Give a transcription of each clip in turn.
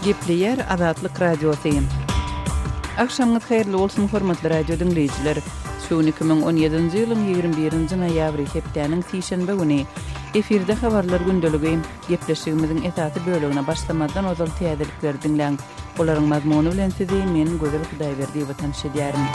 Gepleýär Azatlyk Radiosy. Agşamyňyz haýyrly bolsun, hormatly radio diňleýjiler! Şu gün 2017-nji ýylyň 21-nji noýabry, hepdäniň sişenbe güni. Efirde habarlar gündeligi. Gepleşigimiziň esasy bölegine başlamazdan ozal täzelikleri diňläň. Olaryň mazmuny bilen sizi men, Gözel Hudaýberdiýewa tanyş edýärin.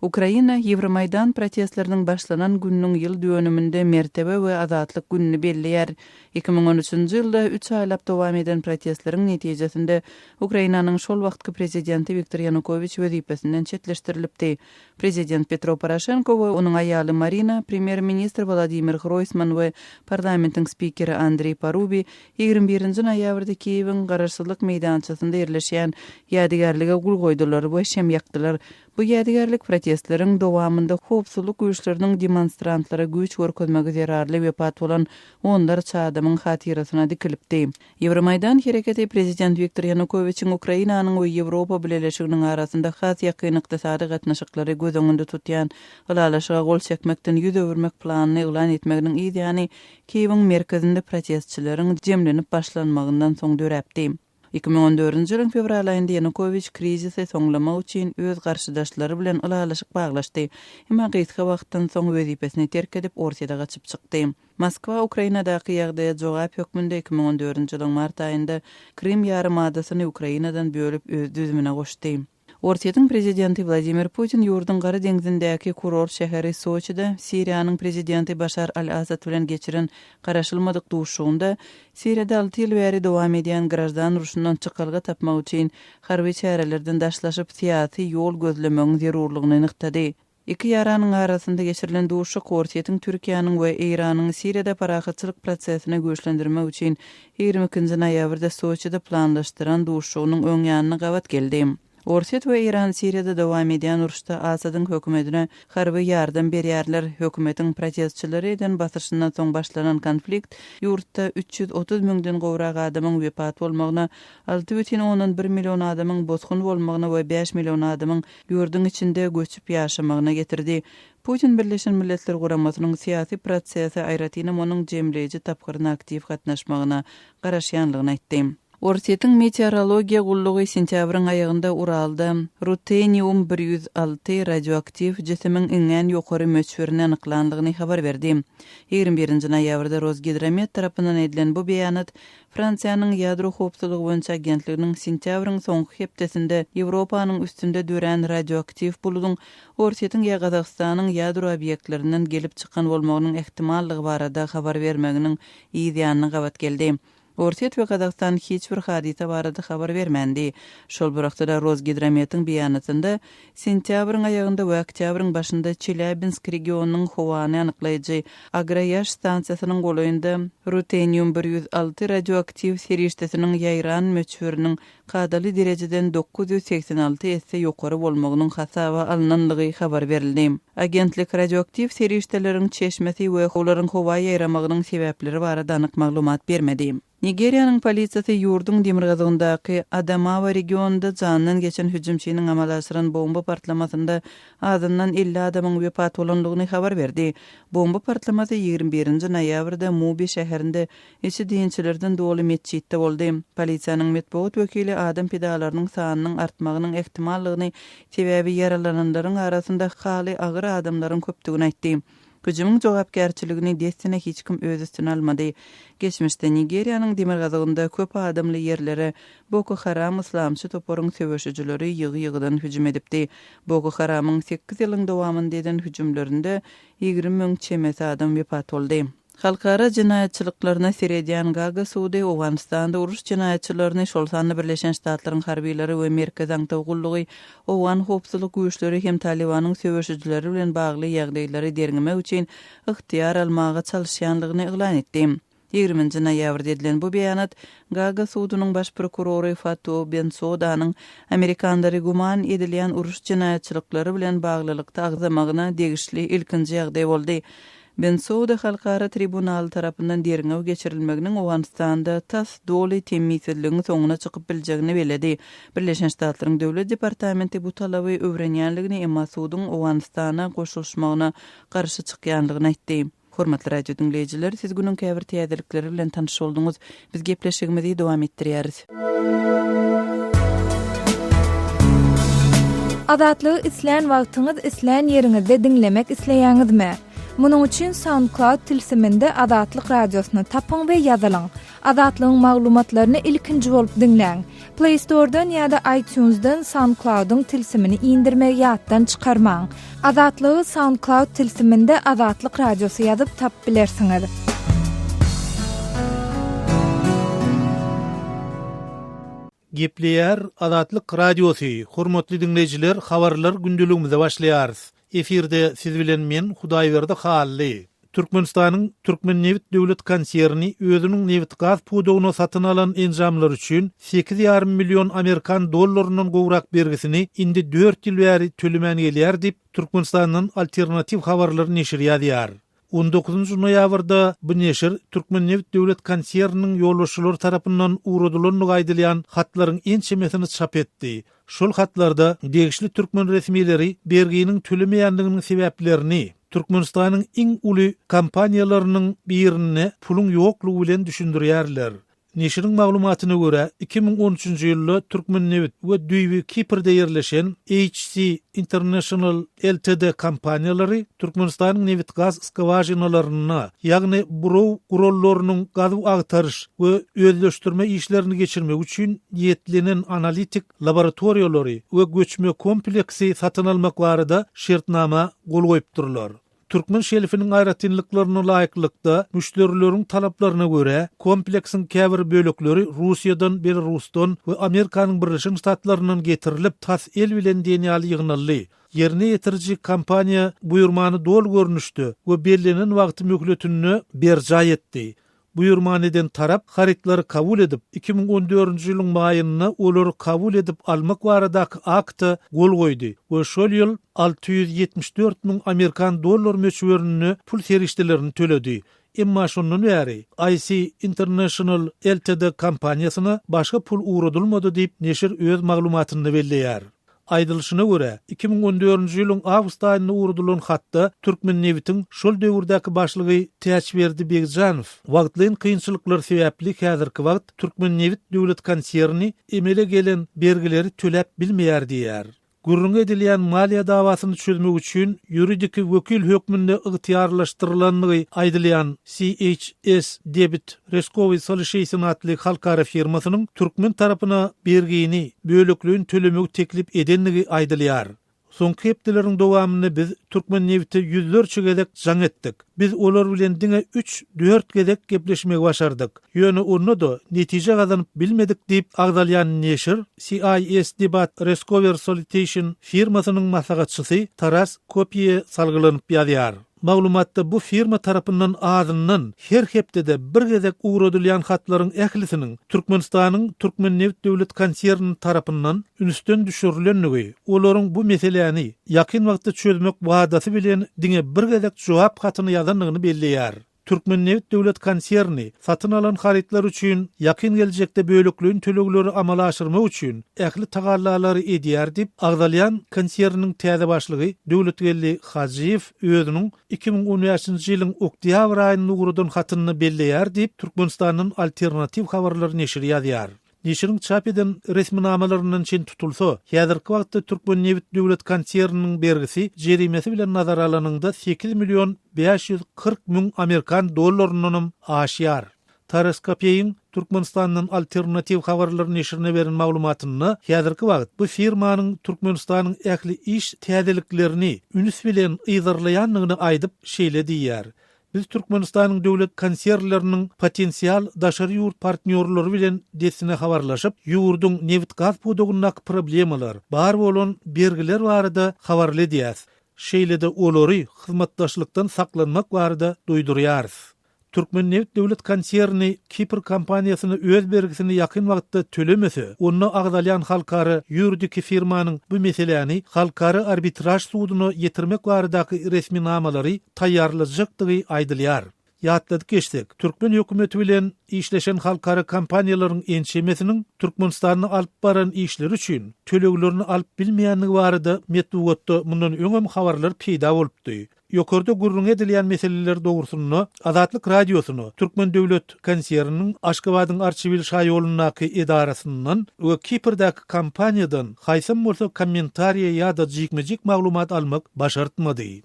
Ukraina Ýewromaýdan protestleriniň başlanan gününiň ýyl dönüminde Mertebe we azatlyk gününi belleýär. 2013-nji ýylda üç aýlap dowam eden protestleriň netijesinde Ukrainanyň şol wagtky prezidenti Wiktor Ýanukowiç wezipesinden çetleşdirilipdi. Prezident Petro Poroşenko we onuň aýaly Marina, premýer-ministr Wolodymyr Hroýsman we parlamentiň spikeri Andriý Parubiý 21-nji noýabrda Kiýewiň Garaşsyzlyk meýdançasynda ýerleşýän ýadygärlige gül goýdular we şem ýakdylar. Bu ýadygärlik protestleriň dowamynda howpsuzlyk güýçleriniň demonstrantlara güýç görkezmegi zerarly wepat bolan onlarça adamyň hatyrasyna dikilipdi. Ýewromaýdan hereketi prezident Wiktor Ýanukowiçiň Ukrainanyň we Ýewropa Bileleşiginiň arasynda has ýakyn ykdysady gatnaşyklary göz öňünde tutýan ylalaşyga gol çekmekden ýüz öwürmek planyny yglan etmeginiň yz ýany Kiýewiň merkezinde protestçileriň jemlenip başlanmagyndan soň döräpdi. 2014-nji ýylyň fewral aýynda Ýanukowiç krizisi soňlamak üçin öz garşydaşlary bilen ylalaşyk baglaşdy, emma gysga wagtdan soň wezipesini terk edip Orsýete gaçyp çykdy. Moskwa Ukrainadaky ýagdaýa jogap hökmünde 2014-nji ýylyň mart aýynda Krym ýarymadasyny Ukrainadan bölüp öz düzümine goşdy. Orsýetiň prezidenti Wladimir Putin ýurduň Gara deňzindäki kurort şäheri Soçide Siriýanyň prezidenti Başar al-Assad bilen geçiren garaşylmadyk duşuşygynda Siriýada alty ýyl bäri dowam edýän graždan urşundan çykalga tapmak üçin harby çärelerden daşlaşyp syýasy ýol gözlemegiň zerurlygyny nygtady. Iki ýaranyň arasynda geçirilen duşuşyk Orsýetiň, Türkiýäniň we Eýranyň Siriýada parahatçylyk prosesini güýçlendirmek üçin 22-nji noýabrda Soçide planlaşdyran duşuşygynyň öň ýanyna gabat geldi. Orsýet we Eýran Siriýada dowam edýän uruşda Asadyň hökümetine harby ýardam berýärler. Hökümetiň protestçilere eden basyşyndan soň başlanan konflikt ýurtda 330 müňden gowrak adamyň wepat bolmagyna, 6,1 million adamyň bosgun bolmagyna we bäş million adamyň ýurduň içinde göçüp ýaşamagyna getirdi. Putin Birleşen Milletler Guramasynyň syýasy prosese, aýratynam onuň jemleýji tapgyryna aktiw gatnaşmagyna garaşýanlygyny aýtdy. Orsýetiň meteorologiýa gullugy sentýabryň aýagynda Uralda rutenium 106 radioaktiw jisimiň iňňän ýokary möçberini anyklanlygyny habar berdi. 21-nji noýabrda Rosgidromet tarapyndan edilen bu beýanat Fransiýanyň Ýadro howpsuzlygy boýunça agentliginiň sentýabryň soňky hepdesinde Ýewropanyň üstünde dörän radioaktiw buludyň Orsýetiň ýa Gazagystanyň ýadro obýektlerinden gelip çykan bolmagynyň ähtimallygy barada habar bermeginiň yz ýanyna gabat geldi. Orsýet we Gazagystan hiç bir hadysa barada habar bermändi. Şol bir wagtda-da Rosgidrometiň beýanatynda Sentýabryň aýagynda we oktýabryň başynda Çelýabinsk regionynyň howany anyklaýjy Agroýaş stansiýasynyň golaýynda rutenium 106 radioaktiw serişdesiniň ýaýran möçberiniň kadaly derejeden 986 esse ýokary bolmagynyň hasaba alnanlygy habar berildi. Agentlik radioaktiw serişdeleriň çeşmesi we olaryň howa ýaýramagynyň sebäpleri barada anyk maglumat bermedi. Nigeriýanyň polisiýasy ýurduň demirgazygyndaky Adamawa regionynda janyndan geçen hüjümçiniň amala aşyran bomba partlamasynda azyndan 50 adamyň wepat bolandygyny habar berdi. Bomba partlamasy 21-nji noýabrda Mubi şäherinde içi dinçilerden doly metjitde boldy. Polisiýanyň metbugat wekili adam pidalarynyň sanynyň artmagynyň ähtimallygyny, sebäbi ýaralananlaryň arasynda haly agyr adamlaryň köpdügini aýtdy. Hüjümiň jogapkärçiligini dessine hiç kim öz üstüne almady. Geçmişde Nigeriýanyň demirgazygynda köp adamly ýerlere Boko Haram yslamçy toparyň söweşijileri ýygy-ýygydan hüjüm edipdi. Boko Haramyň sekiz ýylyň dowamynda eden hüjümlerinde 20 müň çemesi adam wepat boldy. Halkara jenaýatçylyklaryna seredýän Gaga sudy Owganystanda uruş jenaýatçylaryny, şol sanda Birleşen Ştatlaryň harbylary we Merkezi aňtaw gullugy, owgan howpsuzlyk güýçleri hem Talybanyň söweşijileri bilen bagly ýagdaýlary derňemek üçin ygtyýar almaga çalyşýanlygyny yglan etdi. Ýigriminji noýabrda edilen bu beýanat Gaga sudunyň baş prokurory Fatou Bensodanyň amerikanlary güman edilýän uruş jenaýatçylyklary bilen baglylykda agzamagyna degişli ilkinji ýagdaý boldy. Bensouda halkara tribunaly tarapyndan derňew geçirilmeginiň Owganystanda tas doly temmisizligiň soňuna çykyp biljegini belledi. Birleşen Ştatlaryň Döwlet departamenti bu talaby öwrenýänligini, emma suduň Owganystana goşulyşmagyna garşy çykýanlygyny aýtdy. Hormatly radio diňleýjiler, siz günüň käbir täzelikleri bilen tanyş bolduňyz. Biz gepleşigimizi dowam etdirýäris. Azatlygy islän wagtyňyz, islän ýeriňizde diňlemek isleýäňizmi? Munuň üçin SoundCloud tilsiminde Azatlyk Radiosyny tapyň we ýazylyň. Azatlygyň maglumatlaryny ilkinji bolup diňläň. Play Store-dan ýa-da iTunes-dan SoundCloud-yň tilsimini indirmegi ýatdan çykarmaň. Azatlygy SoundCloud tilsiminde Azatlyk Radiosy ýazyp tapyp bilersiňiz. Gepleýär Azatlyk Radiosy, Hormatly diňleýjiler habarlar gündeligimize başlaýarys. Efirde siz bilen men Hudaýberdi Hally. Türkmenistanyň Türkmennebit döwlet konserni özüniň nebit-gaz pudagyna satyn alan enjamlary üçin 8,5 million amerikan dollaryndan gowrak bergisini indi dört ýyl bäri tölemän gelýär diýip, Türkmenistandan Alternatiw habarlar neşiri ýazýar. On dokuzynjy noýabrda bu neşir Türkmennebit döwlet konserniniň ýolbaşçylary tarapyndan ugradylandygy aýdylýan hatlaryň ençemesini çap etdi. Şol hatlarda degişli türkmen resmileri berginiň tölemeýändiginiň sebäplerini Türkmenistanyň iň uly kompaniýalarynyň birinde puluň ýoklugy bilen düşündirýärler. Neşiriň maglumatyna görä, 2013-nji ýylda Türkmennebit we düýbi Kiprde ýerleşen HC International Ltd kompaniýalary Türkmenistanyň nebitgaz skwažinalarynda, ýagny buraw gurallarynyň gazuw-agtaryş we özleşdirme işlerini geçirmek üçin niýetlenen analitik laboratoriýalary we göçme kompleksi satyn almak barada şertnama gol goýupdyrlar. Türkmen şelfiniň aýratynlyklaryna laýyklykda, müşderileriň talaplaryna görä, kompleksiň käbir bölekleri Russiýadan, Belarusdan we Amerikanyň Birleşen Ştatlaryndan getirilip, tas el bilen diýen ýaly ýygnaldy. Ýerine ýetiriji kompaniýa buýurmany doly görnüşde we bellenen wagty möhletinde berjaý etdi. Buýurmany eden tarap harytlary kabul edip, 2014-nji ýylyň maýynda olary kabul edip almak baradaky akta gol goýdy we şol ýyl 674 müň amerikan dollar möçberinde pul serişdelerini töledi. Emma şondan bäri IC International Ltd kompaniýasyna başga pul ugradylmady diýip, neşir öz maglumatynda belleýär. Aýdylyşyna görä, 2014-nji ýylyň awgust aýynda ugradylan hatda Türkmennebitiň şol döwürdäki başlygy Täçberdi Begjanow wagtlaýyn kynçylyklar sebäpli häzirki wagt Türkmennebit döwlet konserni emele gelen bergileri töläp bilmeýär diýýär. Gürrüňi edilýän maliýe dawasyny çözmek üçin ýuridiki wekil hökmünde ygtyýarlaşdyrylandygy aýdylýan CHS Debit Reskowy Solution atly halkara firmasynyň türkmen tarapyna bergini bölekleýin tölemegi teklip edendigi aýdylýar. Soňky hepdeleriň dowamynda biz Türkmennebite ýüzlerçe gezek jaň etdik. Biz olar bilen diňe üç-dört gezek gepleşmegi başardyk. Ýöne onda-da netije gazanyp bilmedik diýip, agzalýan neşir CIS Debat Rescover Solution firmasynyň maslahatçysy Taras Kopýe salgylanyp ýazýar. Maglumatda bu firma tarapyndan azyndan her hepdede bir gezek ugradylýan hatlaryň ählisiniň Türkmenistanyň Türkmennebit döwlet konserni tarapyndan ünsden düşürilendigi, olaryň bu meseläni ýakyn wagtda çözmek wadasy bilen diňe bir gezek jogap hatyny ýazandygyny belleýär. Türkmennebit döwlet konserni satyn alan harytlar üçin ýakyn geljekde bölekleýin tölegleri amala aşyrmak üçin ähli tagallalary edýär diýip, agzalýan konserniň täze başlygy Döwletgeldi Hajyýew özüniň 2015-nji ýylyň oktýabr aýynda ugradan hatynda belleýär diýip, Türkmenistandan Alternatiw habarlar neşiri ýazýar. Neşiriň çap eden resminamalaryndan çen tutulsa, häzirki wagtda Türkmennebit döwlet konserniniň bergisi jerimesi bilen nazara alanyňda sekiz million 540 müň amerikan dollaryndanam aşýar. Taras Kopeýiň Türkmenistandan Alternatiw habarlar neşirine beren maglumatynda häzirki wagt bu firmanyň Türkmenistanyň ähli iş täzeliklerini üns bilen yzarlaýandygyny aýdyp, şeýle diýýär, Biz Türkmenistanyň döwlet konsernleriniň potensial daşary ýurt partnýorlary bilen dessine habarlaşyp, ýurduň nebit-gaz pudagyndaky problemalar, bar bolan bergiler barada habarly edýäs. Şeýle-de olary hyzmatdaşlykdan saklanmak barada duýdurýarys. Türkmennebit döwlet konserni Kipr kompaniýasyna öz bergisini ýakyn wagtda tölemese, onda agzalýan halkara ýuridiki firmanyň bu meseläni Halkara arbitraž suduna ýetirmek baradaky resminamalary taýýarlajakdygy aýdylýar. Ýatladyp geçsek, türkmen hökümeti bilen işleşen halkara kompaniýalaryň ençemesiniň Türkmenistanda alyp baran işleri üçin töleglerini alyp bilmeýändigi barada metbugatda mundan öňem habarlar peýda bolupdy. Ýokarda gürrüňi edilýän meseleler dogrusynda Azatlyk Radiosyna Türkmen döwlet konserniniň Aşgabadyň Arçabil şaýolundaky edarasyndan we Kiprdäki kompaniýadan haýsam bolsa kommentariýa ýa-da jikme-jik maglumat almak başartmady.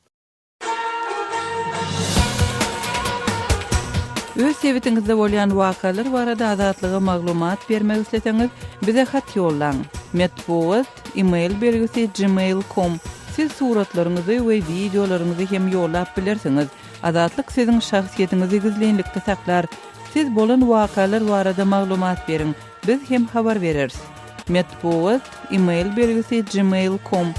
Öz sebitiňizde bolýan wakalar barada Azatlyga maglumat bermek isleseňiz, bize hat ýollaň. Metbugat, e-mail belgisi gmail com. Siz suratlaryňyzy we wideolaryňyzy hem ýollap bilersiňiz. Azatlyk siziň şahsyýetiňizi gizlinlikde saklar. Siz bolan wakalar barada maglumat beriň, biz hem habar bereris. Metbugat, e-mail belgisi gmail com.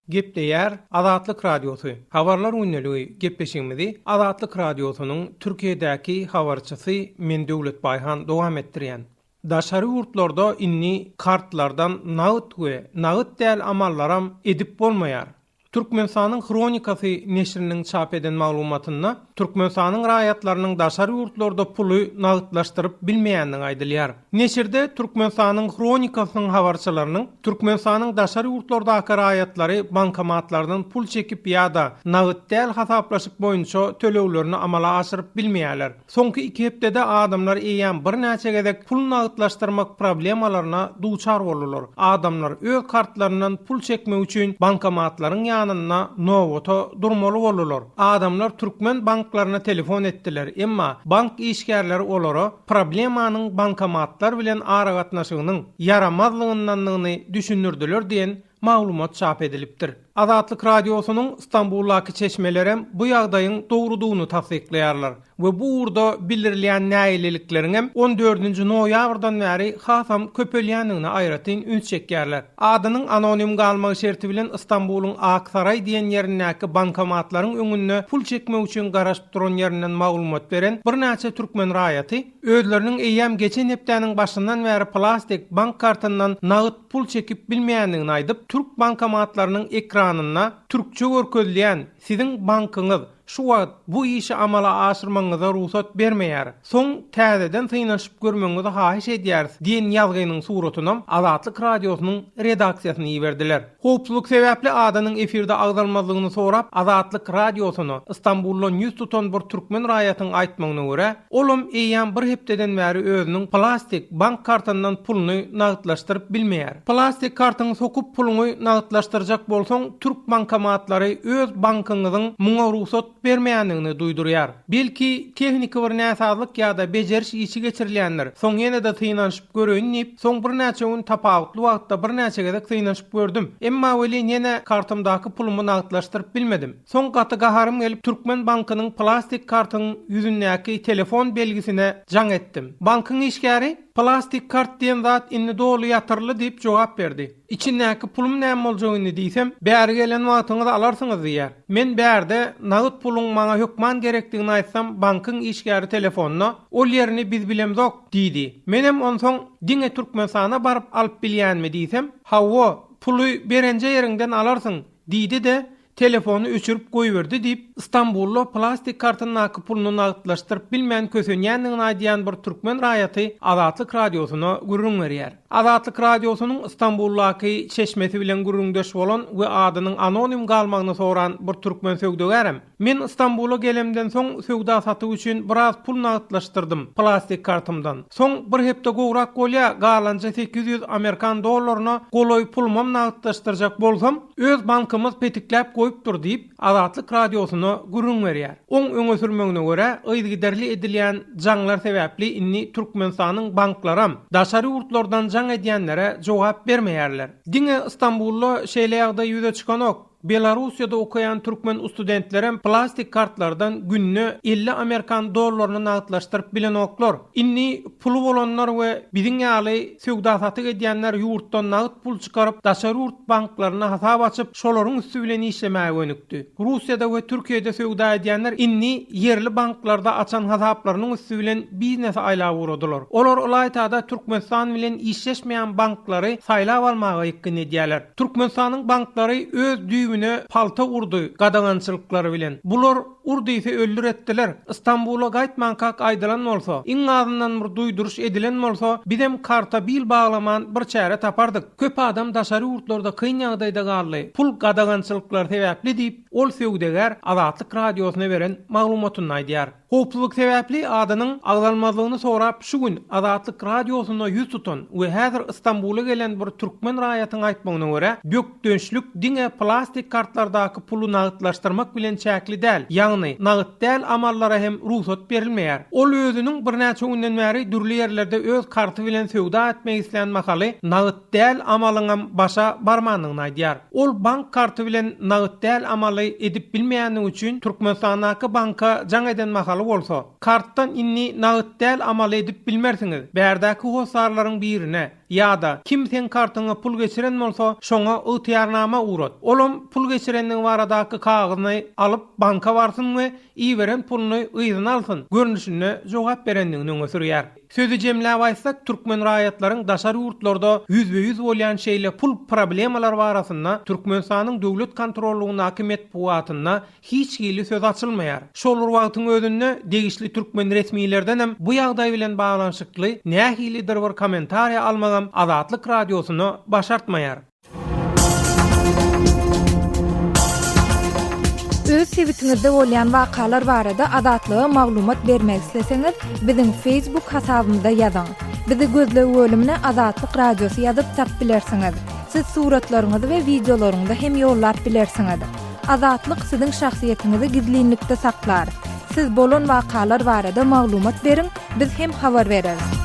Gepleýär Azatlyk Radiosy, Habarlar gündeligi gepleşigimizi Azatlyk Radiosynyň Türkiýedäki habarçysy men Döwlet Baýhan dowam etdirýän. Daşary ýurtlarda indi kartlardan nagt we nagt däl amallaram edip bolmaýar. Türkmenistanyň Hronikasy neşiriniň çap eden maglumatynda Türkmenistanyň raýatlarynyň daşary ýurtlarda puly nagtlaşdyryp bilmeýändigi aýdylýar. Neşirde Türkmenistanyň Hronikasynyň habarçylarynyň Türkmenistanyň daşary ýurtlardaky raýatlary bankomatlardan pul çekip ýa-da nagt däl hasaplaşyk boýunça töleglerini amala aşyryp bilmeýärler. Soňky iki hepdede adamlar eýýäm birnäçe gezek pul nagtlaşdyrmak problemalaryna duçar boldular. Adamlar öz kartlaryndan pul çekmek üçin bankomatlaryň ýanynda nobata durmaly boldular. Adamlar türkmen banklaryna telefon etdiler, emma bank işgärleri olara problemanyň bankomatlar bilen aragatnaşygynyň ýaramazlygyndandygyny düşündirdiler diýen maglumat çap edilipdir. Azatlyk Radiosynyň Stambuldaky çeşmelerem bu ýagdaýyň dogrudygyny tassyklaýarlar we bu ugurda bildirilýän nägilelikleriňem on dördünji noýabrdan bäri hasam köpelýändigine aýratyn üns çekýärler. Adynyň anonim galmagy şerti bilen Stambulyň Ak Saraý diýen ýerindäki bankomatlaryň öňünde pul çekmek üçin garaşyp duran ýerinden maglumat beren birnäçe türkmen raýaty özleriniň eýýäm geçen hepdäniň başyndan bäri plastik bank kartyndan nagt pul çekip bilmeýändigini aýdyp, türk bankomatlarynyň ekranynda türkçe görkezilýän Siziň bankyňyz şu wagt bu işi amala aşyrmagyňyza rugsat bermeýär. Soň täzeden synanyşyp görmegiňizi haýyş edýäris diýen ýazgynyň suratynam Azatlyk Radiosynyň redaksiýasyna iberdiler. Howpsuzlyk sebäpli adynyň efirde agzalmazlygyny sorap, Azatlyk Radiosyna Stambuldan ýüz tutan bir türkmen raýatyň aýtmagyna görä, olam eýýäm bir hepdeden bäri özüniň plastik bank kartyndan puluny nagtlaşdyryp bilmeýär. Plastik kartyňy sokup puluňy nagtlaşdyrjak bolsaň, türk bankomatlary öz bankyňyzyň muňa rugsat bermeýändigini duýdurýar. Belki, tehniki bir näsazlyk ýa-da bejeriş işi geçirilýändir, soň ýene-de synanyşyp göreýin diýip, soň birnäçe gün tapawutly wagtda birnäçe gezek synanyşyp gördüm. Emma welin ýene kartymdaky pulumy nagtlaşdyryp bilmedim. Soň gaty gaharym gelip Türkmen bankynyň plastik kartyň ýüzündäki telefon belgisine jaň etdim. Bankyň işgäri, Plastik kart diýen zat indi doly ýatyryldy diýip jogap berdi. Içindäki pulum näme boljak indi diýsem, bäri gelen wagtyňyz alarsyňyz diýýär. Men bärde nagt puluň maňa hökman gerekdigini aýtsam bankyň işgäri telefonda, Ol ýerini biz bilemzok diýdi. Menem onsoň diňe Türkmenistana baryp alyp bilýänmi diýsem, Hawa, puly berenje ýeriňden alarsyň diýdi-de, telefony öçürip goýberdi diýip, Stambulda plastik kartyndaky puluny nagtlaşdyryp bilmän kösenýändigini aýdýan bir türkmen raýaty Azatlyk Radiosyna gürrüň berýär. Azatlyk Radiosynyň Stambuldaky çeşmesi bilen gürrüňdeş bolan we adynyň anonim galmagyny soran bir türkmen söwdagärem, Men Stambula gelemden soň söwda-satyk üçin biraz pul nagtlaşdyrdym plastik kartymdan. Soň bir hepde gowrak bolýa galanja 800 amerikan dollaryna golaý pulumam nagtlaşdyrjak bolsam, öz bankymyz petikläp goýupdyr diýip, Azatlyk Radiosyna gürrüň berýär. Oň öňe sürmegine görä, yzygiderli edilýän jaňlar sebäpli indi Türkmenistanyň banklaram daşary ýurtlardan jaň edýänlere jogap bermeýärler. Diňe Stambulda şeýle ýagdaý ýüze çykanok. Belarussiýada okaýan türkmen ustudentlerem plastik kartlardan günde 50 amerikan dollaryny nagtlaşdyryp bilenoklar. Indi puly bolanlar we biziň ýaly söwda-satyk edýänler ýurtdan nagt pul çykaryp, daşary ýurt banklarynda hasap açyp, şolaryň üsti bilen işlemäge gönükdi. Russiýada we Türkiýede söwda edýänler indi ýerli banklarda açan hasaplarynyň üsti bilen biznesi aýlap ugradylar. Olar ylaýta-da Türkmenistan bilen işleşmeýän banklary saýlap almaga ýykgyn edýärler. Türkmenistanyň banklary öz düýbünden. Ýüzüne palta urdy gadagançylyklary bilen. Bular ur diýse öldür etdiler. Stambula gaýtmankak aýdylan bolsa, iň azyndan bir duýduryş edilen bolsa, bizem karta bil baglaman bir çäre tapardyk. Köp adam daşary ýurtlarda kyn ýagdaýda galdy, pul gadagançylyklary sebäpli diýip, ol söwdagär Azatlyk Radiosyna beren maglumatynda aýdýar. Howpsuzlyk sebäpli adynyň agzalmazlygyny sorap şu gün Azatlyk Radiosyna ýüz tutan we häzir Stambula gelen bir türkmen raýatyň aýtmagyna görä, bökdençlik diňe plastik kartlardaky puly nagtlaşdyrmak bilen çäkli däl, ýagny nagt däl amallara hem rugsat berilmeýär. Ol özüniň birnäçe günden bäri dürli ýerlerde öz karty bilen söwda etmek islän mahaly nagt däl amalyňam başa barmandygyny aýdýar. Ol bank karty bilen nagt däl amaly edip bilmeýändigi üçin Türkmenistandaky banka jaň eden mahaly bolsa, Kartdan indi nagt däl amaly edip bilmersiňiz, bärdäki hossarlaryň birine ýa-da kim seň kartyňa pul geçiren bolsa, şoňa ygtyýarnama ugrat. Olam pul geçirendigi baradaky kagyzyny alyp banka barsyn we iberen puluny yzyna alsyn görnüşinde jogap berendigini öňe sürýär. Sözi jemläp aýtsak, türkmen raýatlaryň daşary ýurtlarda ýüzbe-ýüz bolýan şeýle pul problemalary barasynda Türkmenistanyň döwlet kontrollygyndaky metbugatynda hiç hili söz açylmaýar. Şol bir wagtyň özünde degişli türkmen resmilerdenem bu ýagdaý bilen baglanyşykly nähilidir bir kommentariýa almagam Azatlyk Radiosyna başartmaýar. Öz sebitiňizde bolýan wakalar barada Azatlyga maglumat bermek isleseňiz, biziň Facebook hasabymyza ýazyň. Bizi gözleg bölümine Azatlyk Radiosy ýazyp tap bilersiňiz. Siz suratlaryňyzy we wideolaryňyzy hem ýollap bilersiňiz. Azatlyk siziň şahsyýetiňizi gizlinlikde saklar. Siz bolan wakalar barada maglumat beriň, Biz hem habar bereris.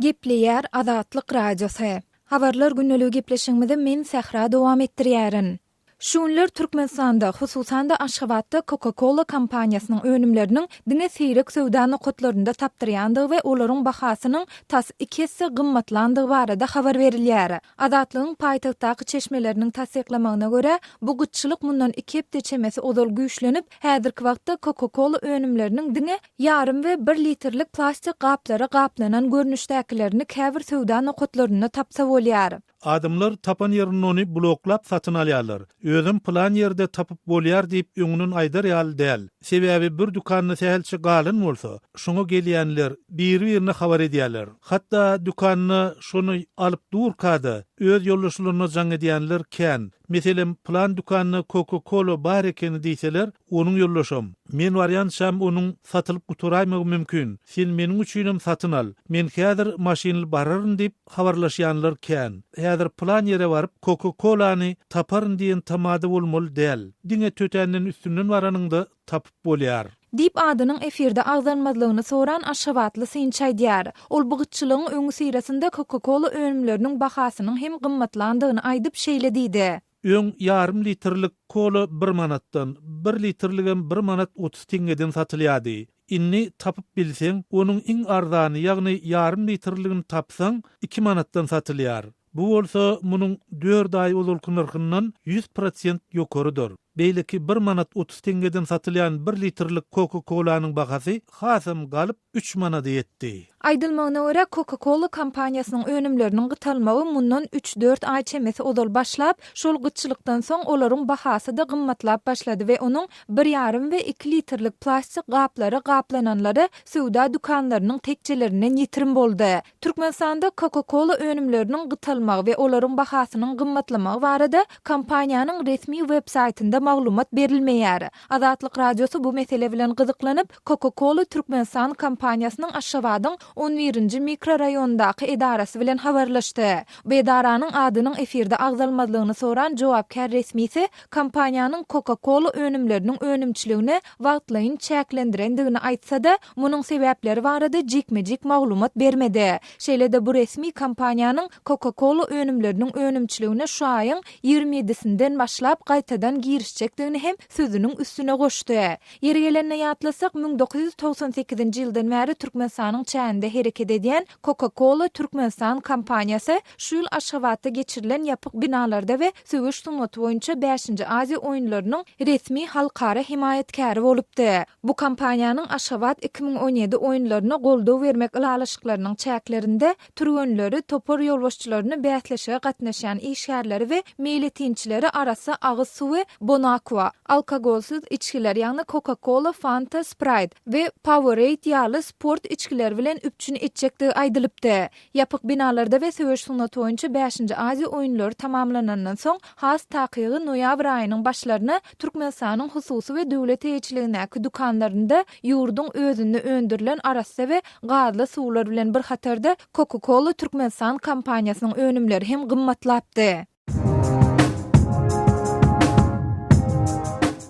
Gepleýär Azatlyk Radiosy. Habarlar gündeligi gepleşigimizi men Sähra dowam etdirýärin. Şu günler Türkmenistanda, hususan-da Aşgabatda Coca-Cola kompaniýasynyň önümleriniň diňe seýrek söwda nokatlarynda tapdyrýandygy we olaryň bahasynyň tas iki esse gymmatlandygy barada habar berilýär. Azatlygyň paýtagtdaky çeşmeleriniň tassyklamagyna görä, bu gytçylyk mundan iki hepde çemesi ozal güýçlenip, häzirki wagtda Coca-Cola önümleriniň diňe ýarym we bir litrlik plastik gaplara gaplanan görnüşdäkilerini käbir söwda nokatlarynda tapsa bolýar. Adamlar tapan ýerinde ony bloklap satyn alýarlar. Özem pylan ýerde tapyp bolýar diýip öňünden aýdar ýaly däl. Sebäbi bir dükanda sähelçe galan bolsa, şoňa gelýänler biri-birine habar edýärler. Hatda dükanda şony alyp durka-da, öz ýoldaşlaryna jaň edýänler kän. Meselem, pylan dükanda Coca-Cola bar ekeni diýseler, onuň ýoldaşam, Men barýançam onuň satylyp gutaraýmagy mümkin. Sen meniň üçinem satyn al. Men häzir maşynly bararyn diýip habarlaşýanlar kän. Häzir pylan ýere baryp Coca-Colany taparyn diýen tamada bolmaly däl. Diňe tötänden üstünden baranyňda tapyp bolýar. Diýip, adynyň efirde agzalmazlygyny soran aşgabatly synçy aýdýar. Ol bu gytçylygyň öňüsyrasynda Coca-Cola önümleriniň bahasynyň hem gymmatlandygyny aýdyp, şeýle diýdi. Öň ýarym litrlik kola bir manatdan, bir litrligem bir manat 30 teňňeden satylýardy. Indi tapyp bilseň, onuň iň arzany, ýagny ýarym litrligini tapsaň, iki manatdan satylýar. Bu bolsa munuň dört aý ozalky nyrhyndan 100% ýokarydyr. Beýleki bir manat 30 teňňeden satylýan bir litrlik Coca-Colanyň bahasy hasam galyp, üç manada ýetdi. Aýdylmagyna görä, Coca-Cola kompaniýasynyň önümleriniň gytalmagy mundan üç-dört aý çemesi ozal başlap, şol gytçylykdan soň olaryň bahasy-da gymmatlap başlady we onuň bir ýarym we iki litrlik plastik gaplara gaplananlary söwda dükanlarynyň tekjelerinden ýitirim boldy. Türkmenistanda Coca-Cola önümleriniň gytalmagy we olaryň bahasynyň gymmatlamagy barada kompaniýanyň resmi web-saýtynda maglumat berilmeýär. Azatlyk Radiosy bu mesele bilen gyzyklanyp, Coca-Cola Türkmenistan kompaniýasynyň Aşgabadyň on birinji mikroraýonyndaky edarasy bilen habarlaşdy. Bu edaranyň adynyň efirde agzalmazlygyny soran jogapkär resmisi kompaniýanyň Coca-Cola önümleriniň önümçiligini wagtlaýyn çäklendirendigini aýtsa-da, munuň sebäpleri barada jikme-jik maglumat bermedi. Şeýle-de bu resmi kompaniýanyň Coca-Cola önümleriniň önümçiligine şu aýyň 27-sinden başlap gaýtadan girişjekdigini. çemeleşjekdigini hem sözüniň üstüne goşdy. Ýeri gelende ýatlasak, 1998-nji ýyldan bäri Türkmenistanyň çäginde hereket edýän Coca-Cola Türkmenistan kompaniýasy şu ýyl Aşgabatda geçirilen ýapyk binalarda we söweş sungaty boýunça bäşinji Aziýa oýunlarynyň resmi halkara hemaýatkäri bolupdy. Bu kompaniýanyň Aşgabat 2017 oýunlaryna goldaw bermek ylalaşyklarynyň çäklerinde türgenleri, topar ýolbaşçylaryny, bäsleşige gatnaşýan işgärleri we meýletinçileri arassa agyz suwy Bonaqua, alkogolsyz içgiler, ýagny Coca-Cola, Fanta, Sprite we Powerade ýaly sport içgileri bilen üpjün etjekdigi aýdylypdy. Ýapyk binalarda we söweş sungaty boýunça bäşinji Aziýa oýunlary tamamlanandan soň, has takygy noýabr aýynyň başlaryna Türkmenistanyň hususy we döwlet eýeçiligindäki dükanlarynda ýurduň özünde öndürilen arassa we gazly suwlar bilen bir hatarda Coca-Cola Türkmenistan kompaniýasynyň önümleri hem gymmatlapdy.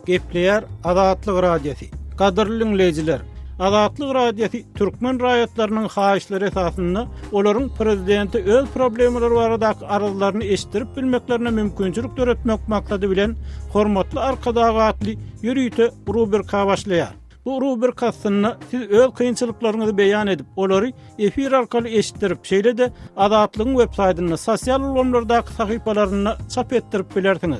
Gepleýär Azatlyk Radiosy. Gadyrly diňleýjiler, Azatlyk Radiosy türkmen raýatlarynyň haýyşlary esasynda olaryň prezidente öz problemalary baradaky arzlaryny eşitdirip bilmeklerine mümkinçilik döretmek maksady bilen Hormatly Arkadag atly ýörite rubrika başlaýar. Bu rubrika astynda siz öz kynçylyklaryňyzy beýan edip, olary efir arkaly eşitdirip, şeýle-de Azatlygyň web saýtynda, sosial ulgamlardaky sahypalarynda çap etdirip bilersiňiz.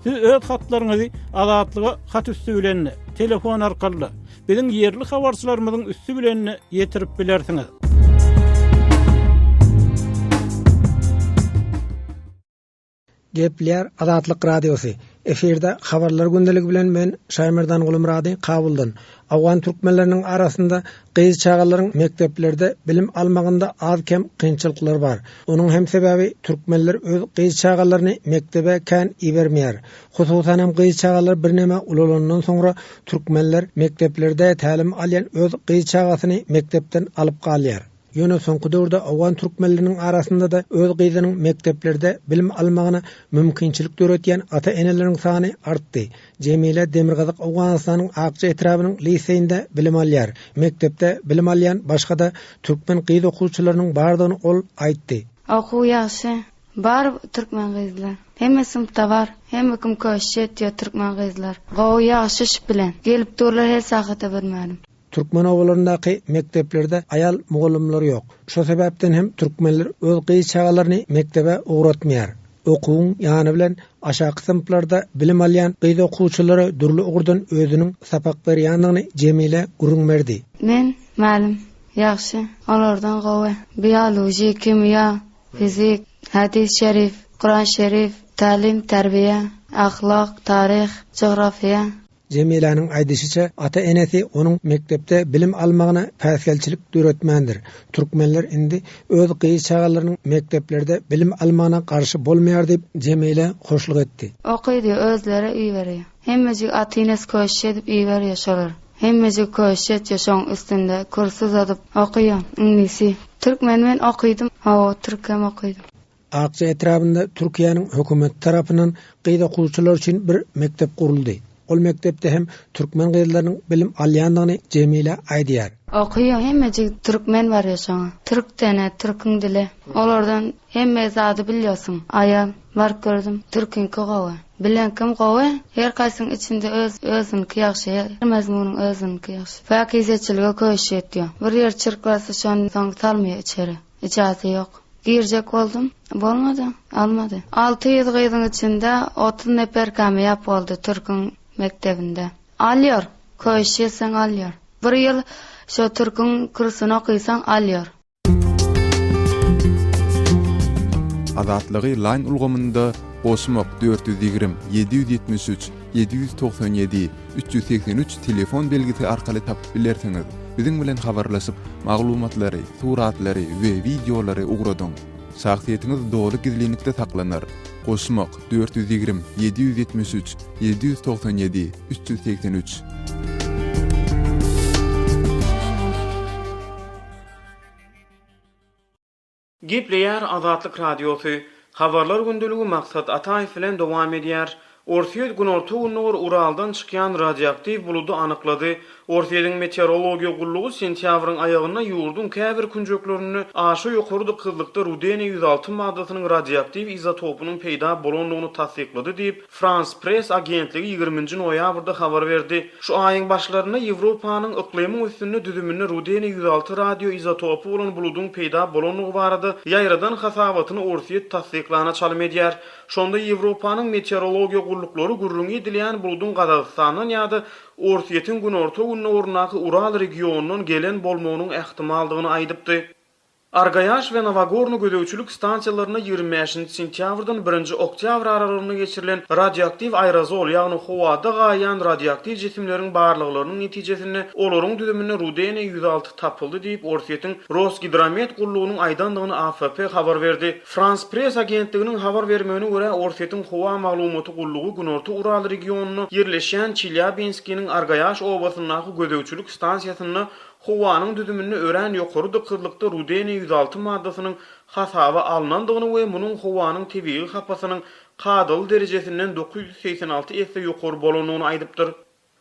Siz öz hatlaryňyzy Azatlyga hat üsti bilen-de, telefon arkaly-da, biziň ýerli habarçylarymyzyň üsti bilen-de ýetirip bilersiňiz. Gepleýär Azatlyk Radiosy. Efirde Habarlar gündeligi bilen men Şaýmerdan Gulumyrady Kabuldan. Owgan türkmenleriniň arasynda gyz çagalaryň mekdeplerde bilim almagynda az-kem kynçylyklar bar. Onuň hem sebäbi türkmenler öz gyz çagalaryny mekdebe kän ibermeýär. Hususan hem gyz çagalar birneme ulalandan soňra türkmenler mekdeplerde tälim alýan öz gyz çagasyny mekdepden alyp galýar. Ýöne soňky döwürde owgan türkmenleriniň arasynda-da öz gyzynyň mekdeplerde bilim almagyna mümkinçilik döretýän ata-eneleriň sany artdy. Jemile Demirgazyk Owganystanyň Akja etrabynyň liseýinde bilim alýar. Mekdepde bilim alýan başga-da türkmen gyz okuwçylarynyň bardygyny ol aýtdy. Okuw ýagşy. Bar türkmen gyzlar. Hemme synpda bar. Hemme kim köşşi etýär türkmen gyzlar. Gowy ýagşy iş bilen. Gelip durlar her sahata bir mälim. Türkmen obalaryndaky mekdeplerde aýal mugallymlar ýok. Şo sebäpden hem türkmenler öz gyz çagalaryny mekdebe ugratmaýar. Okuwyň ýany bilen aşaky synplarda bilim alýan gyz okuwçylara dürli ugurdan özüniň sapak berýändigini Jemile gürrüň berdi. Men, mälim, ýagşy, olardan gowy. Biologiýa, kimýa, fizik, hadys şerif, Kuran şerif, tälim, terbiýe, ahlak, taryh, jogраfiýa. Jemiläniň aýdyşyça, ata-enesi onuň mekdepde bilim almagyna päsgelçilik döretmändir. Türkmenler indi öz gyz çagalarynyň mekdeplerde bilim almagyna garşy bolmaýar diýip, Jemile hoşluk etdi. Okydy, özleri iberýär. Hemmejik ata-enesi köşşi edip iberýär şolar. Hemmejik köşşi etýär şoň üstünde kürsi uzadyp okaýar iňlisi. Türkmen men okydym, hawa türkem okydym. Akja etrabynda Türkiýäniň hökümeti tarapyndan gyz okuwçylar üçin bir mekdep guruldy. Ol mekdepde hem türkmen gyzlarynyň bilim alýandygyny Jemile aýdýar. Okaýar hemmejik türkmen barýar şoňa. Türk dene, türküň dili. Olardan hemme zady bilýärsiň. Aýal, baryp gördüm. Türküňki gowy. Bileňkim gowy. Her kaýsyň içinde öz özüniňki ýagşy. Her mazmunyň özüniňki ýagşy. Päkizeçilige köşi ýetýär. Bir ýer çyrklasa şony soň salmaýar içeri. Ijazy ýok. Girjek boldum. Bolmady. Almady. 600 gyzyň içinde 30 neper kamýap boldy türküň mekdebinde. Alýar. Köýüş ýeseň alýar. Bir ýyl şo türküň kursuny okysaň alýar. Azatlygy Line ulgamynda goşmak 420 773 797 383 telefon belgisi arkaly tapyp bilersiňiz. Biziň bilen habarlaşyp, maglumatlary, suratlary we wideolary ugradyň. Şahsyýetiňiz doly gizlinlikde saklanar. Goşmak, 420 773 797 383. Gepleýär Azatlyk Radiosy, Habarlar gündeligi Maksat Ataýew bilen dowam edýär. Orsýet günorta-gündogar Uraldan çykýan radioaktiw buludy anyklady. Orsýetiň meteorologiýa gullugy sentýabryň aýagynda ýurduň käbir künjeklerinde aşa ýokary dykyzlykda rudeniý 106 maddasynyň radioaktiw izotopynyň peýda bolandygyny tassyklady diýip, Frans Press agentligi ýigriminji noýabrda habar berdi. Şu aýyň başlarynda Ýewropanyň yklymyň üstünde düzüminde rudeniý 106 radioizotopy bolan buludyň peýda bolandygy barada ýaýradan hasabatyny Orsýet tassyklana çalym edýär. Şonda Ýewropanyň meteorologiýa gulluklary gürrüňi edilýän buludyň Gazagystandan ýa-da Orsýetiň günorta-gündogaryndaky Ural regionyndan gelen bolmagynyň ähtimaldygyny aýdypdy. Argaýaş we Nowogorny gözegçilik stansiýalarynda 25-nji sentýabrdan birinji oktýabr aralygynda geçirilen radioaktiw aerozol, ýagny howada gaýýan radioaktiw jisimleriň barlaglarynyň netijesinde olaryň düzüminde rudeniý 106 tapyldy diýip, Orsýetiň Rosgidromet gullugynyň aýdandygyny AFP habar berdi. Frans Press agentliginiň habar bermegine görä, Orsýetiň howa maglumaty gullugy Günorta Ural regionynda ýerleşýän Çelýabinskiniň Argaýaş obasyndaky gözegçilik stansiýasynda howanyň düzüminde örän ýokary dykyzlykda rudeniý 106 maddasynyň hasaba alnandygyny we munuň howanyň tebigy hapasynyň kadaly derejesinden 986 esse ýokary bolandygyny aýdypdyr.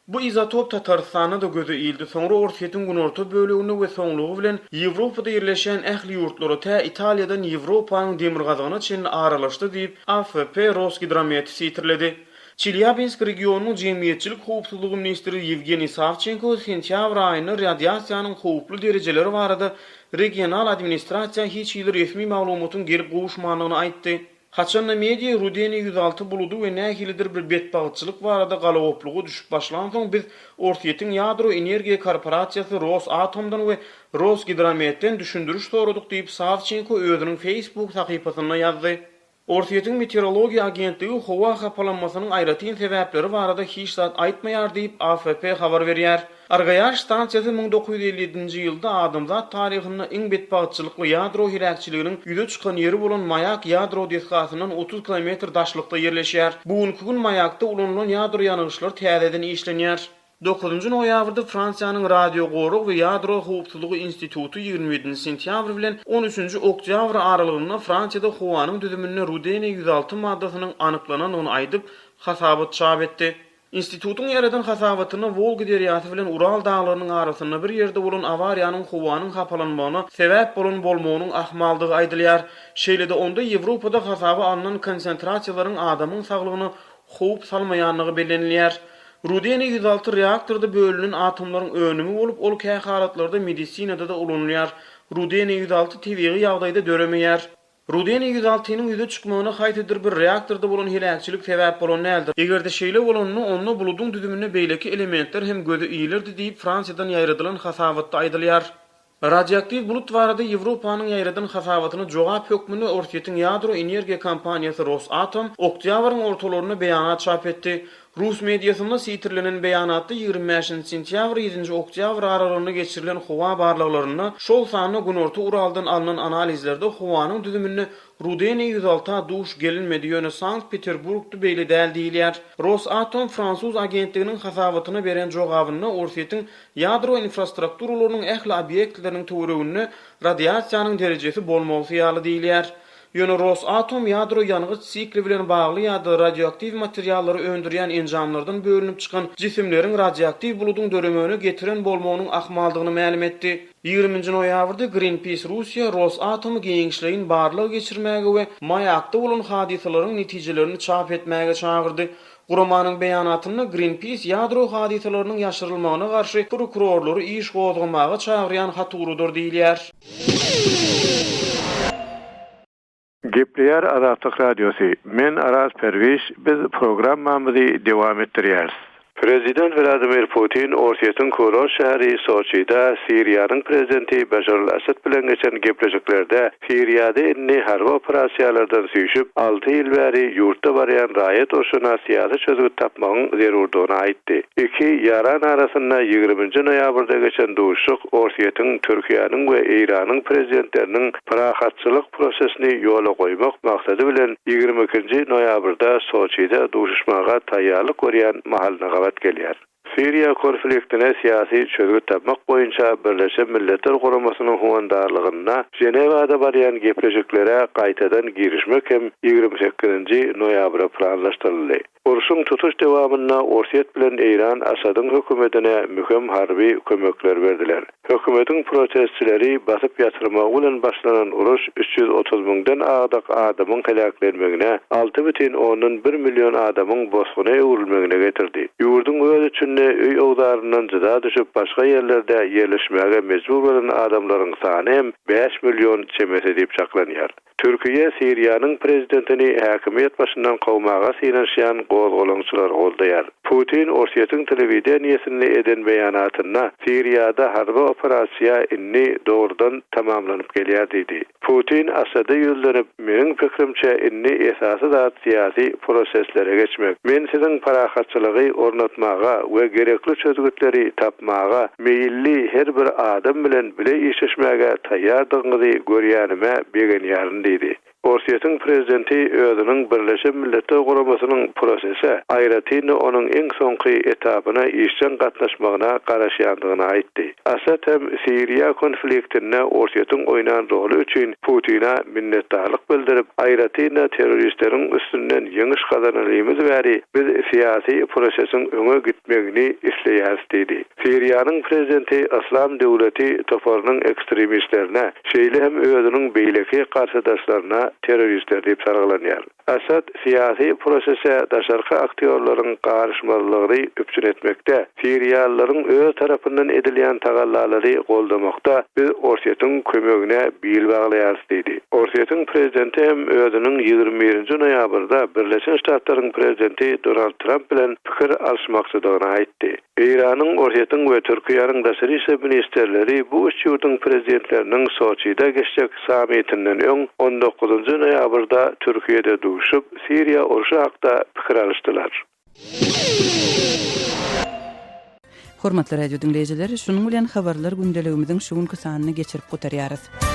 Bu izotop Tatarystanda-da göze ildi, soňra Orsýetiň günorta böleginde we soňlugy bilen Ýewropada ýerleşýän ähli ýurtlara, tä Italiýadan Ýewropanyň demirgazygyna çenli aralaşdy diýip, AFP Rosgidrometi sitirledi. Çelýabinsk regionynyň jemgyýetçilik howpsuzlygy ministri Ýewgeniý Sawçenko sentýabr aýynda radiasiýanyň howply derejeleri barada regional administrasiýa hiç hili resmi maglumatyň gelip gowuşmandygyny aýtdy. Haçanda media Rudeniý 106 buludy we nähilidir bir betbagtçylyk barada galagopluga düşüp başlansoň biz Orsýetiň ýadro energiýa korporasiýasy Rosatomdan we Rosgidrometden düşündiriş soradyk diýip Sawçenko özüniň Facebook sahypasynda ýazdy. Orsýetiň meteorologiýa agentligi howa hapalanmasynyň aýratyn sebäpleri barada hiç zat aýtmaýar diýip AFP habar berýär. Argaýaş stansiýasy 1957-nji ýylda adamzat taryhynda iň betbagtçylykly ýadro heläkçiliginiň ýüze çykan ýeri bolan Maýak ýadro desgasyndan 30 kilometr daşlykda ýerleşýär. Bu günki gün Maýakda ulanylan ýadro ýangyçlary täzeden işlenýär. Dokuzynjy noýabrda Fransiýanyň Radiogorag we ýadro howpsuzlygy instituty 27-nji sentýabr bilen on üçünji oktýabr aralygynda Fransiýada howanyň düzüminde rudeniý 106 maddasynyň anyklanandygyny aýdyp, hasabat çap etdi. Institutyň ýaradan hasabatynda Wolga derýasy bilen Ural daglarynyň arasynda bir ýerde bolan awariýanyň howanyň hapalanmagyna sebäp bolan bolmagynyň ahmaldygy aýdylýar. Şeýle-de onda Ýewropada hasaba alnan konsentrasiýalaryň adamyň saglygyna howp salmaýandygy bellenilýär. Rudeniý 106 reaktorda bölünen atomlaryň önümi bolup, ol kähalatlarda medisinada-da ulanylýar. Rudeniý 106 tebigy ýagdaýda döremeýär. Rudeniý 106-nyň ýüze çykmagyna haýsydyr bir reaktorda bolan heläkçilik sebäp bolan däldir. Eger-de şeýle bolanda, onda buludyň düzüminde beýleki elementler hem göze ilerdi diýip, Fransiýadan ýaýradylan hasabatda aýdylýar. Radioaktiw bulut barada Ýewropanyň ýaýradan hasabatyna jogap hökmünde Orsýetiň ýadro energiýa kompaniýasy Rosatom oktýabryň ortalarynda beýanat çap etdi. Rus mediasynda sitirlenen beýanatda 25-nji sentýabr, ýedinji oktýabr aralygynda geçirilen howa barlaglarynda, şol sanda Günorta Uraldan alnan analizlerde howanyň düzüminde Rudeniý 106-a duş gelinmedi, ýöne Sankt-Peterburgda beýle däl diýilýär. Rosatom fransuz agentliginiň hasabatyna beren jogabynda Orsýetiň ýadro infrastrukturalarynyň ähli obýektleriniň töwereginde radiasiýanyň derejesi bolmalysy ýaly diýilýär. Ýöne Rosatom ýadro ýangyç sikli bilen bagly ýa-da radioaktiw materiallary öndürýän enjamlardan bölünip çykan jisimleriň radioaktiw buludyň döremegine getiren bolmagynyň ahmaldygyny mälim etdi. Ýigriminji noýabrda Greenpeace Russiýa Rosatomy giňişleýin barlag geçirmäge we Maýakda bolan hadysalaryň netijelerini çap etmäge çagyrdy. Guramanyň beýanatynda Greenpeace ýadro hadysalarynyň ýaşyrylmagyna garşy prokurorlary iş gozgamaga çagyrýan hat ugradar diýilýär. Gepleýär Azatlyk Radiosy, Men Araz Perwiş, biz programmamyzy dowam etdirýäris. Prezident Wladimir Putin Orsýetiň kurort şäheri Soçide Siriýanyň prezidenti Beşar al-Assad bilen geçen gepleşiklerde Siriýada indi harby operasiýalardan süýşüp, alty ýyl bäri ýurtda barýan raýat urşuna syýasy çözgüt tapmagyň zerurdygyny aýtdy. Iki ýaran arasynda ýigriminji noýabrda geçen duşuşyk Orsýetiň, Türkiýäniň we Eýranyň prezidentleriniň parahatçylyk prosesini ýola goýmak maksady bilen ýigrimi ikinji noýabrda Soçide duşuşmaga taýýarlyk görýän mahalyna gabat gelýär. Siriýa konfliktine syýasy çözgüt tapmak boýunça Birleşen Milletler Guramasynyň howandarlygynda Ženewada barýan gepleşiklere gaýtadan girişmek hem 28-nji noýabra planlaşdyryldy. Urşuň tutuş dowamynda Orsýet bilen Eýran Asadyň hökümetine möhüm harby kömekler berdiler. Hökümetiň protestçileri basyp ýatyrmagy bilen başlanan uruş 330 müňden agdyk adamyň heläklenmegine, 6,1 million adamyň bosguna öwrülmegine getirdi. Ýurduň öz içinde öý-öwzaryndan jyda düşüp başga ýerlerde ýerleşmäge mejbur bolan adamlaryň sany hem bäş million çemesi diýip çaklanýar. Türkiýe Siriýanyň prezidentini häkimiýet başyndan kowmaga synanyşýan gozgalaňçylary goldaýar. Putin Orsýetiň telewideniýesinde eden beýanatynda Siriýada harby operasiýa indi dogrudan tamamlanyp gelýär diýdi. Putin Asada ýüzlenip, Meniň pikrimçe, indi esasy zat syýasy proseslere geçmek. Men siziň parahatçylygy ornatmaga we gerekli çözgütleri tapmaga meýilli her bir adam bilen bile işleşmäge taýýardygyňyzy görýänime begenýärin diýdi. Orsýetiň prezidenti özüniň Birleşen Milletler Guramasynyň prosese, aýratyn-da onuň iň soňky etapyna işjeň gatnaşmagyna garaşýandygyny aýtdy. Assad hem Siriýa konfliktinde Orsýetiň oýnan roly üçin Putina minnetdarlyk bildirip, aýratyn-da terroristleriň üstünden ýeňiş gazanalymyz bäri biz syýasy prosesiň öňe gitmegini isleýäris diýdi. Siriýanyň prezidenti Yslam döwleti toparynyň ekstremistlerine, şeýle hem özüniň beýleki garşydaşlaryna terroristler diýip salgylanýar. Assad syýasy prosese daşarky aktýorlaryň garyşmazlygyny üpjün etmekde, siriýalylaryň öz tarapyndan edilýän tagallalary goldamakda biz Orsýetiň kömegine bil baglaýarys diýdi. Orsýetiň prezidenti hem özüniň 21 nji noýabrda Birleşen Ştatlaryň prezidenti Donald Tramp bilen pikir alyşmakçydygyny aýtdy. Eýranyň, Orsýetiň we Türkiýäniň daşary işler ministrleri bu üç ýurduň prezidentleriniň Soçide geçjek sammitinden öň, on dokuzynjy noýabrda Türkiýede duşup, Siriýa urşy hakda pikir alyşdylar. Hormatly radio diňleýjiler, şunuň bilen Habarlar gündeligimiziň şu günki sanyny geçirip gutarýarys.